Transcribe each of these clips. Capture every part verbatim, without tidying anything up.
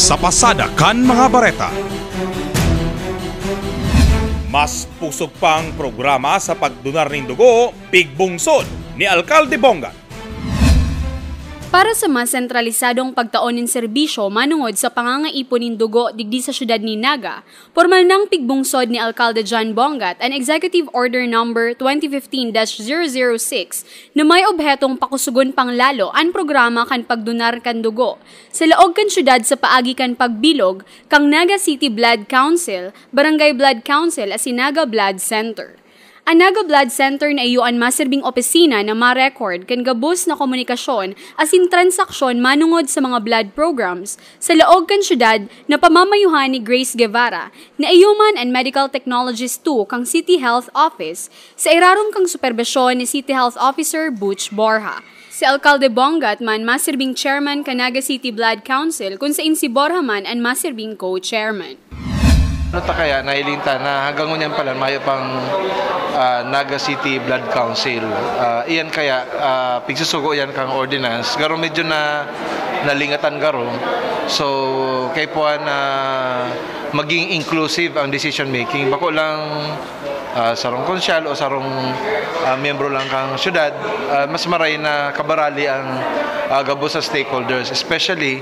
Sa pasada kan mga bareta. Mas pusog pang programa sa pagdunar nin dugo, pigbungsod ni Alcalde Bongat. Para sa mas sentralisadong pagtao nin serbisyo manungod sa pangangaipon nin dugo digdi sa siyudad nin Naga, pormal nang pigbungsod ni Alcalde John Bongat an Executive Order Number twenty fifteen dash zero zero six na may obhetong pakusugon pang lalo an programa kan pagdunar kan dugo sa laog kan siyudad sa paagi kan pagbilog kan Naga City Blood Council, Barangay Blood Council asin Naga Blood Center. An Naga Blood Center na iyo an maserbing opisina na ma-record kan gabos na komunikasyon asin transaksyon manungod sa mga blood programs sa laog kan syudad na pamamayuhan ni Grace Guevara, na iyo man an Medical Technologist two kan City Health Office, sa irarom kan superbisyon ni City Health Officer Butch Borja. Si Alcalde Bongat man maserbing chairman kan Naga City Blood Council, kun sain si Borja man an maserbing co-chairman. Ano ta kaya, nahiling ta na hanggang ngunyan pa lang mayo pang ah, Naga City Blood Council. Ah, iyan kaya ah, pigsusugo yan kang ordinance. Garo medyo na nalingatan garo. So, kay puan na maging inclusive ang decision making. Bako lang ah, sarong konsyal o sarong ah, miyembro lang kang syudad, ah, mas maray na kabarali ang ah, gabos sa stakeholders, especially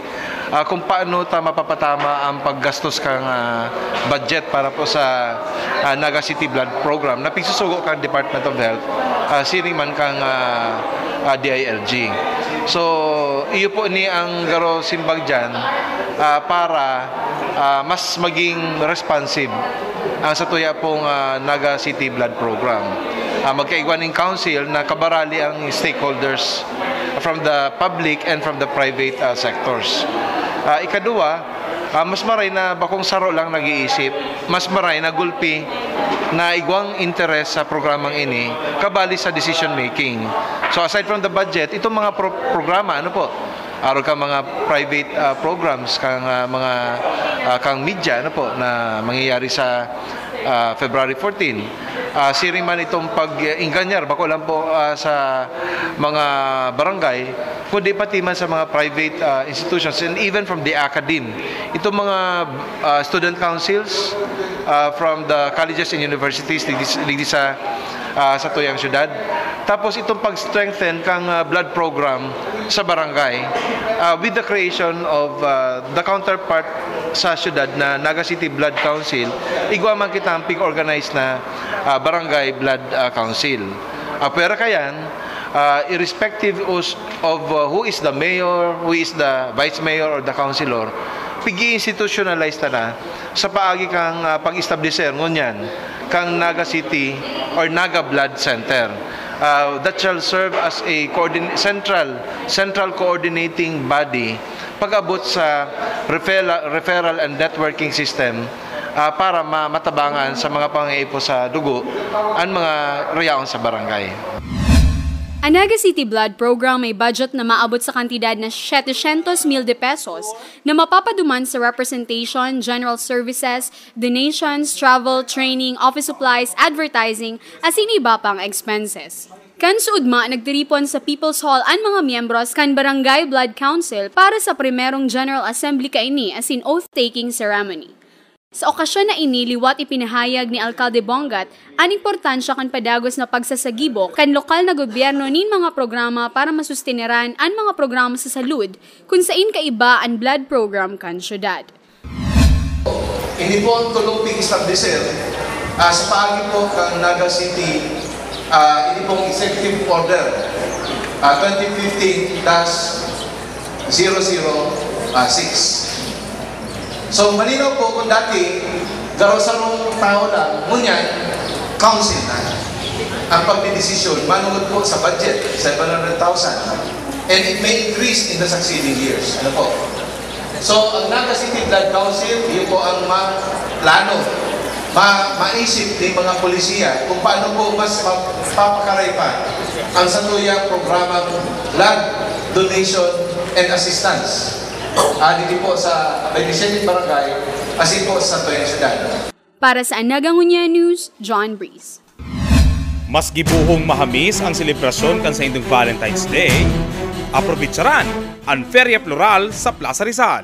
ah, kung paano ta mapapatama ang paggastos kang ah, budget para po sa ah, Naga City Blood Program na pigsusugo kang Department of Health, ah, siring man kang ah, ah, D I L G. So, iyo po ni ang garo simbag dyan ah, para ah, mas maging responsive ang satuya pong ah, Naga City Blood Program. Ah, magkaigwa ning council na kabarali ang stakeholders from the public and from the private ah, sectors. Ah, ikaduwa, ah, mas maray na bakong saro lang nag-iisip, mas maray na gulpi na igwang interes sa programang ini kabali sa decision making. So aside from the budget, itong mga pro- programa, ano po, arog ka mga private ah, programs kang ah, mga ah, kang media, ano po, na mangyayari sa ah, February fourteen. Ah, siring man itong pag-inganyar, bako lang po ah, sa mga barangay, kundi pati man sa mga private ah, institutions and even from the academe. Itong mga ah, student councils ah, from the colleges and universities digdi, digdi sa ah, sa tuyang syudad. Tapos itong pag-strengthen kang ah, blood program sa barangay ah, with the creation of ah, the counterpart sa syudad na Naga City Blood Council, igwa man kita ang pig-organize na ah, Barangay Blood ah, Council. Ah, pwera kayan, ah, irrespective us- of ah, who is the mayor, who is the vice mayor or the councilor, pig-i-institutionalize ta na sa paagi kang ah, pag-establisher ngunyan kang Naga City or Naga Blood Center. Ah, that shall serve as a coordin- central central coordinating body pag-abot sa referral, referral and networking system ah, para ma- matabangan sa mga pangaipo sa dugo ang mga rayaon sa barangay. An Naga City Blood Program may budget na maabot sa kantidad na setecientos mil de pesos na mapapaduman sa representation, general services, donations, travel, training, office supplies, advertising, asin iba pang expenses. Kan suudma, nagtiripon sa People's Hall an mga miyembros kan Barangay Blood Council para sa primerong General Assembly kaini asin oath-taking ceremony. Sa okasyon na ini, liwat ipinahayag ni Alcalde Bongat an importansya kan padagos na pagsasagibo kan lokal na gobyerno nin mga programa para masusteneran an mga programa sa salud kun sain kaiba an blood program kan syudad. Ini po ang tulong pig-establisir ah, sa paagi po kan Naga City, ah, ini pong Executive Order ah, twenty fifteen dash zero zero six. So malinaw po kung dati garo sarong tao lang, ngunyan council na ang pagdidesisyon manungod po sa budget, seven hundred thousand. And it may increase in the succeeding years. Ano po? So, ang Naga City Blood Council, iyo po ang ma plano, ma maisip ng mga polisiya kung paano po mas mapapakaray pa ang satuyang programang blood donation and assistance. Ah, dito po sa twenty-seven barangay, asin po sa Toyang Syudad. Para sa Anaga Ngunyan News, John Breeze. Mas gibohong mahamis ang selebrasyon kan saindong Valentine's Day, aprovechar an Feria Floral sa Plaza Rizal.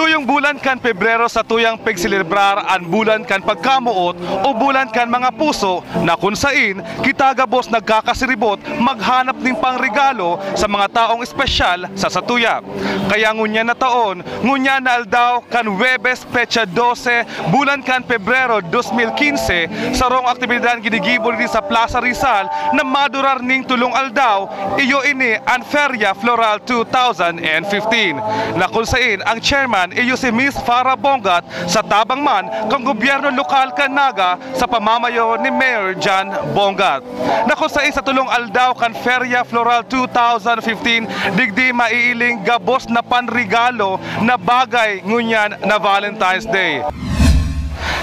Tuyong bulan kan Pebrero sa tuyang pagselebrar an bulan kan pagkamoot o bulan kan mga puso, na kun sain kita gabos nagkakasiribot maghanap nin pangregalo sa mga taong espesyal sa satuya. Kaya ngunyan na taon, ngunyan na aldaw kan Huwebes, petsa dose, bulan kan Pebrero dos mil quince, sarong aktibidad ginigibo digdi sa Plaza Rizal na madurar ning tolong aldaw, iyo ini an Feria Floral two thousand and fifteen, na kun sain ang chairman iyo si Miss Farah Bongat sa tabang man kan gobyerno lokal kan Naga sa pamamayo ni Mayor John Bongat, na kun sain sa tolong aldaw kan Feria Floral two thousand fifteen, digdi maiiling gabos na panregalo na bagay ngunyan na Valentine's Day.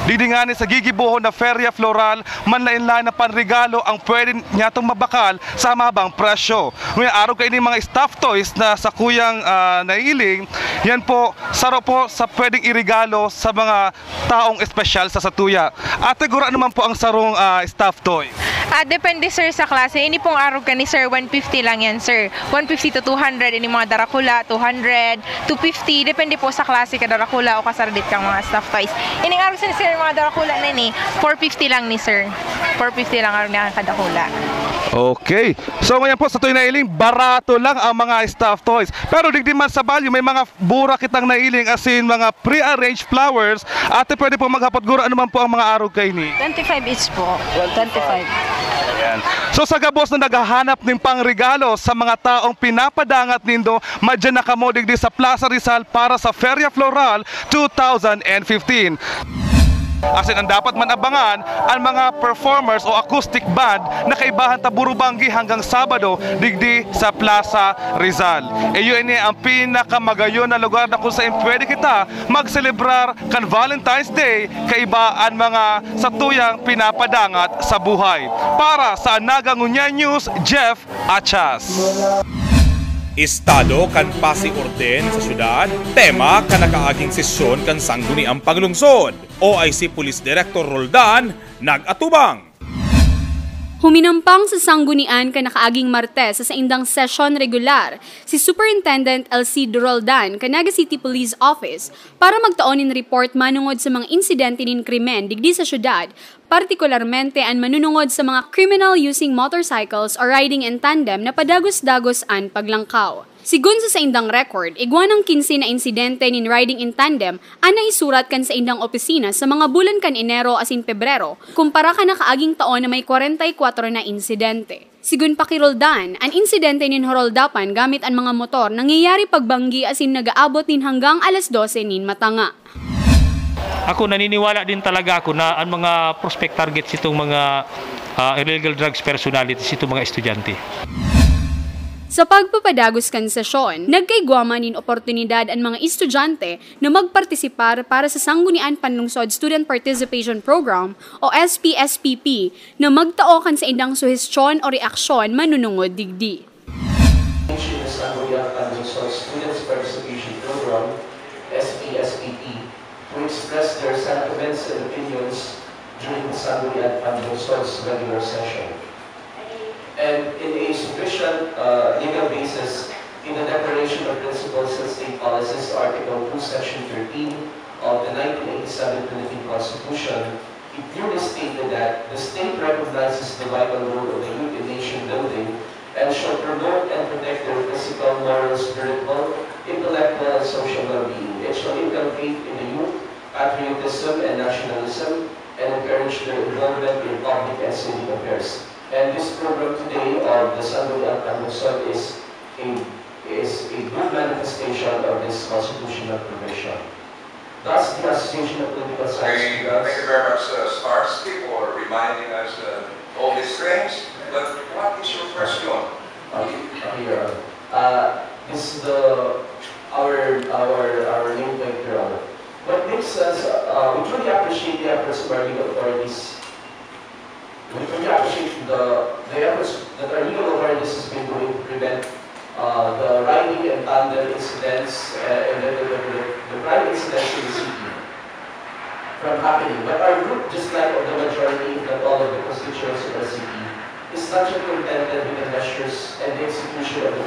Digdi ngani sa gigibohon na Feria Floral, manlaen-laen na panregalo ang pwede nyatong mabakal sa mabang presyo. Ngunyan, arog kaini mga stuffed toys na sakuyang, ah, naiiling, yan po, saro po sa pwedeng iregalo sa mga taong espesyal sa satuya. Ate, gura naman po ang sarong, ah, stuffed toy. Ah, depende, sir, sa klase. Ini pong arog kani, sir, one fifty lang yan, sir. One fifty to two hundred, ini mga Dracula, two hundred, two fifty, depende po sa klase ka Dracula o kasardit kang mga stuffed toys. Ining arog sa, sir, mga Dracula na ini, four fifty lang ni, sir. Four fifty lang arog na kadakula. Okay. So, ngayon po, sa tuwing nailing, barato lang ang mga stuffed toys. Pero digdi man sa Baguio, may mga bura kitang nailing, asin mga pre-arranged flowers. Ate, pwede po maghapot, guro, ano man po ang mga arog kaini? Twenty-five each po. Twenty-five. Ayan. So, sa gabos na naghahanap nin pangregalo sa mga taong pinapadangat nindo, madyan na kamo digdi sa Plaza Rizal para sa Feria Floral two thousand and fifteen. Asin an dapat man abangan, an mga performers o acoustic band na kaibahan ta burubanggi hanggang Sabado digdi sa Plaza Rizal. Iyo ini ang pinakamagayon na lugar na kung saan pwede kita magselebrar kan Valentine's Day, kaiba an mga satuyang pinapadangat sa buhay. Para sa Naga Ngunyan News, Jeff Achas. Estado kan pasi orden sa syudad, tema kan nakaaging sesyon kan Sangguniang Panglungsod. O I C Police Director Roldan nag-atubang. Huminampang sa Sanggunian kan nakaaging Martes sa saindang sesyon regular, si Superintendent Elcid Roldan kan Naga City Police Office para magtao nin report manongod sa mga insidente nin krimen digdi sa syudad, partikularmente an manunungod sa mga criminal using motorcycles or riding in tandem na padagos-dagos an paglangkaw. Sigon sa saindang record, igwa nang kinse na insidente nin riding in tandem an naisurat kan saindang opisina sa mga bulan kan Enero asin Pebrero, kumpara kan nakaaging taon na may kwarenta y kwatro na insidente. Sigon pa ki Roldan, an insidente nin horoldapan gamit an mga motor nangyayari pagbanggi asin nag-aabot nin hanggang alas dose nin matanga. Ako, naniniwala din talaga ako na ang mga prospect target sitong mga, ah, illegal drugs personalities, itong mga estudyante. Sa pagpapadagos kan sesyon, nagkaigwa man nin oportunidad an mga estudyante na magpartisipar para sa Sanggunian Panlungsod Student Participation Program o S P S P P na magtao kan saindang suhestyon o reaksyon manunungod digdi. Sanggunian Panlungsod Students Participation Program, S P S P P, to express their sentiments and opinions during the Sanggunian Panlungsod's regular session. And in a sufficient, uh, legal basis, in the Declaration of Principles and State Policies, Article two, Section thirteen of the nineteen eighty-seven Philippine Constitution, it clearly stated that the state recognizes the vital role of the youth in nation building and shall promote and protect their physical, moral, spiritual, intellectual, and social well-being. It shall inculcate in the youth patriotism and nationalism and encourage their involvement in public and civic affairs. And this program today of the Sangguniang Panlungsod is a, is a good manifestation of this constitutional provision. Thus, the Association of Political Science Students. Thank you very much, uh, Stars, for reminding us, uh, all these things. But what is your question? Okay, okay, Your Honor. Uh, this is the, our, our, our main point, Your Honor. What makes us, uh, we truly appreciate the efforts of our legal authorities. We truly appreciate the, the efforts that our legal authorities has been doing to prevent, uh, the riding and thunder incidents, uh, and the, the, the, the crime incidents in the city from happening. But our group, just like of the majority, if not all of the constituents of our city, is not yet contented with the measures and the execution of the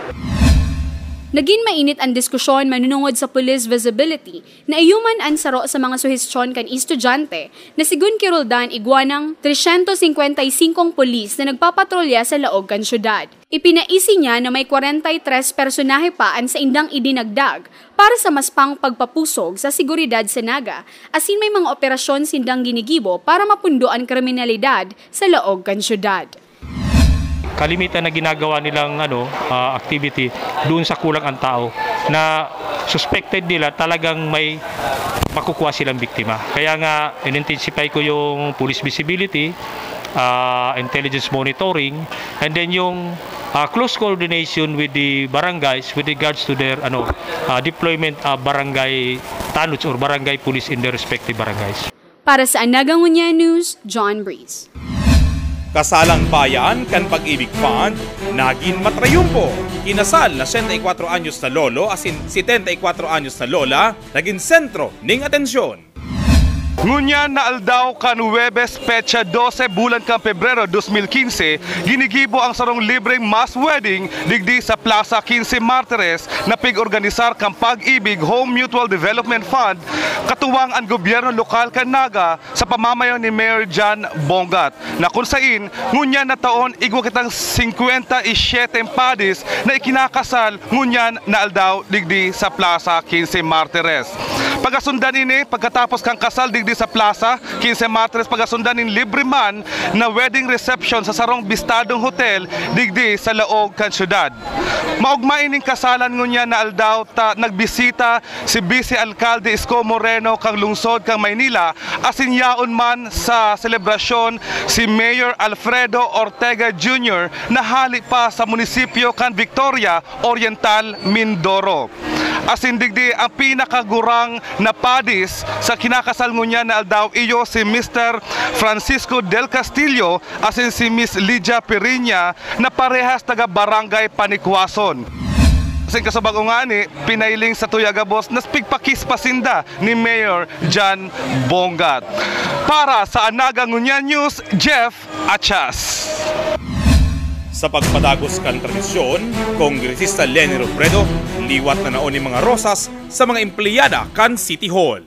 Nagin mainit an diskusyon manunungod sa police visibility na iyo man an saro sa mga suhestyon kan estudyante na sigon ki Roldan igwa nang trescientos cincuenta y cinco polis na nagpapatrolya sa laog kan syudad. Ipinaisi niya na may kwarenta y tres personahe pa an saindang idinagdag para sa mas pang pagpapusog sa seguridad sa Naga, asin may mga operasyon sindang ginigibo para mapundo an kriminalidad sa laog kan syudad. Kalimitan na ginagawa nilang ano, ah, activity doon sa kulang ang tao na suspected nila talagang may makukuha silang biktima. Kaya nga, in-intensify ko yung police visibility, ah, intelligence monitoring, and then yung ah, close coordination with the barangays with regards to their ano, ah, deployment of barangay tanuts or barangay police in their respective barangays. Para sa Anaga Ngunyan News, John Breeze. Kasalang bayan kan Pag-ibig Fund nagin matrayumpo. Kinasal na sesenta y kuatro anyos na lolo asin setenta y kuatro anyos na lola nagin sentro ning atensyon. Ngunyan na aldaw kan Huwebes, petsa dose, bulan kan Pebrero dos mil quince, ginigibo ang sarong libreng mass wedding digdi sa Plaza Quince Martires na pig-organisar kan Pag-ibig Home Mutual Development Fund, katuwang an gobyerno lokal kan Naga sa pamamayo ni Mayor John Bongat, na kun sain ngunyan na taon igwa kitang singkwenta y siyete padis na ikinakasal ngunyan na aldaw digdi sa Plaza Quince Martires. Pagasundan ini pagkatapos kan kasal digdi sa Plaza Quince Martires, pagasundan nin libre man na wedding reception sa sarong bistadong hotel digdi sa laog kan syudad. Maogma ining kasalan ngunyan na aldaw ta nagbisita si Vice Alcalde Isko Moreno kan lungsod kan Maynila, asin yaon man sa selebrasyon si Mayor Alfredo Ortega Junior na hale pa sa munisipyo kan Victoria, Oriental Mindoro. Asin digdi ang pinakagurang na padis sa kinakasal ngunyan na aldaw, iyo si Mister Francisco Del Castillo asin si Miss Lydia Piriña na parehas taga Barangay Panikwason. Asin kasubag ngani, pinailing sa tuya gabos na pigpakis pa sinda ni Mayor John Bongat. Para sa Anaga Ngunyan News, Jeff Achas. Sa pagpadagos kan tradisyon, Kongresista Leni Robredo liwat na naon nin mga rosas sa mga empleyada kan City Hall.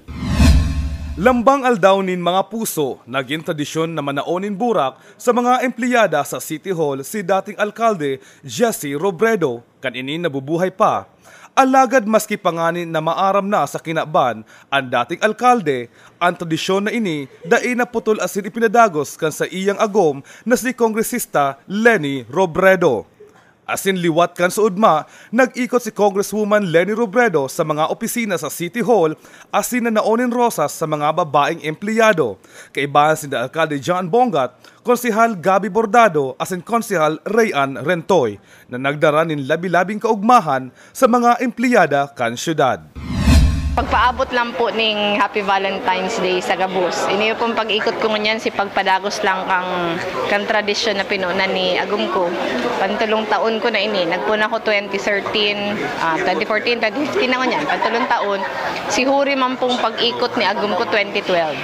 Lambang aldaw nin mga puso, nagin tradisyon na manao nin burak sa mga empleyada sa City Hall si dating alkalde Jesse Robredo, kan ini nabubuhay pa. Alagad maski pa ngani na maaram na sa kinaban an dating alkalde, an tradisyon na ini dai naputol asin ipinadagos kan saiyang agom na si Kongresista Leni Robredo. Asin liwat kan suodma, nag-ikot si Congresswoman Leni Robredo sa mga opisina sa City Hall asin nanao nin rosas sa mga babaeng empleyado, kaibahan sinda Alkalde John Bongat, Konsehal Gabby Bordado asin Konsehal Rayan Rentoy, na nagdara nin labi-labing kaogmahan sa mga empleyada kan syudad. Pagpaabot lang po ning Happy Valentine's Day sa gabos. Ini pong pag-ikot ko ngunyan si pagpadagos lang kang, kang tradisyon na pinunan ni agom ko. Pantulong taon ko na ini. Nagpuna ko twenty thirteen, ah, twenty fourteen, twenty fifteen na ngunyan. Pantulong taon. Si huri man pong pag-ikot ni agom ko twenty twelve.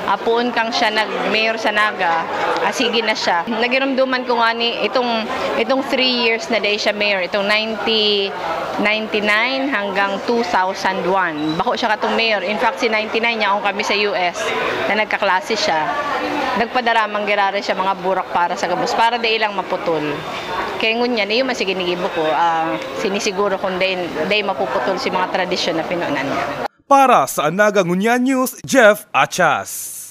Apoon kang siya nag-mayor sa Naga, ah, sige na siya. Nagirumduman ko nga ni itong, itong three years na dai siya mayor, itong ninety, ninety-nine hanggang two thousand one. Bako siya katong mayor. In fact, si ninety-nine, yaon kami sa U S na nagkaklase siya. Nagpadara man giraray siya mga burak para sa gabos, para dai lang maputol. Kaya ngunyan, iyo man sige nigibo ko, ah, sinisiguro kung dai, dai mapuputol si mga tradisyon na pinunan niya. Para sa Anaga Ngunyan News, Jeff Achas.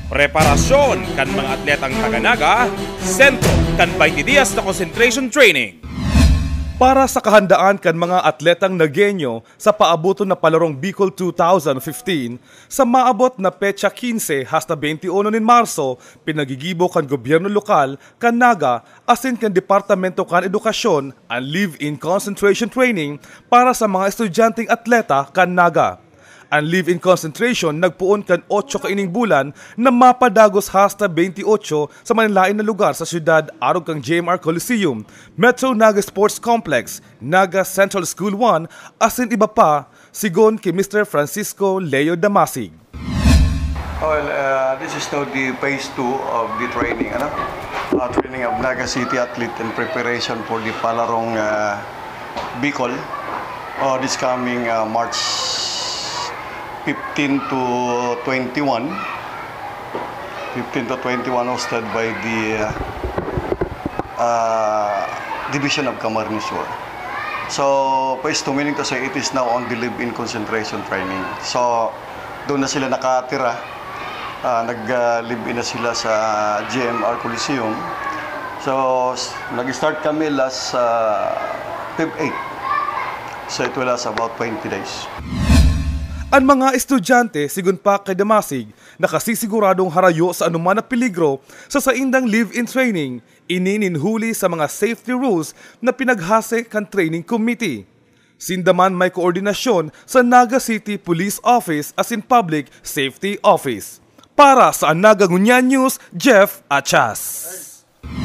Preparasyon kan mga atletang taga-Naga, sentro kan twenty dias na concentration training. Para sa kahandaan kan mga atletang Nagueño sa paaboton na palarong Bicol two thousand fifteen, sa maabot na petsa quince hasta twenty-uno nin Marso, pinagigibo kan gobyerno lokal kan Naga asin kan Departamento kan Edukasyon an Live-in Concentration Training para sa mga estudyanteng atleta kan Naga. An live-in concentration nagpoon kan otso kaining bulan na mapadagos hasta twenty-otso sa manlaen na lugar sa siyudad, arog kan G M R Coliseum, Metro Naga Sports Complex, Naga Central School one, asin iba pa, sigon ki Mister Francisco Leo Damasig. Well, uh, this is now the phase two of the training, ano? Uh, training of Naga City athlete in preparation for the Palarong uh, Bicol, uh, this coming uh, March fifteen to twenty-one. fifteen to twenty-one, hosted by the uh, uh, Division of Camarines Sur. So, pwesto, meaning to say, it is now on the live-in concentration training. So, doon na sila nakatira. Uh, nag-live-in na sila sa G M R Coliseum. So, s- nag-start kami last uh, Feb eight. So, it will last about twenty days. An mga estudyante, sigon pa kay Damasig, nakasisiguradong harayo sa anuman na peligro sa saindang live-in training, ini nin huli sa mga safety rules na pinaghase kan training committee. Sinda man may koordinasyon sa Naga City Police Office asin Public Safety Office. Para sa Naga Ngunyan News, Jeff Achas.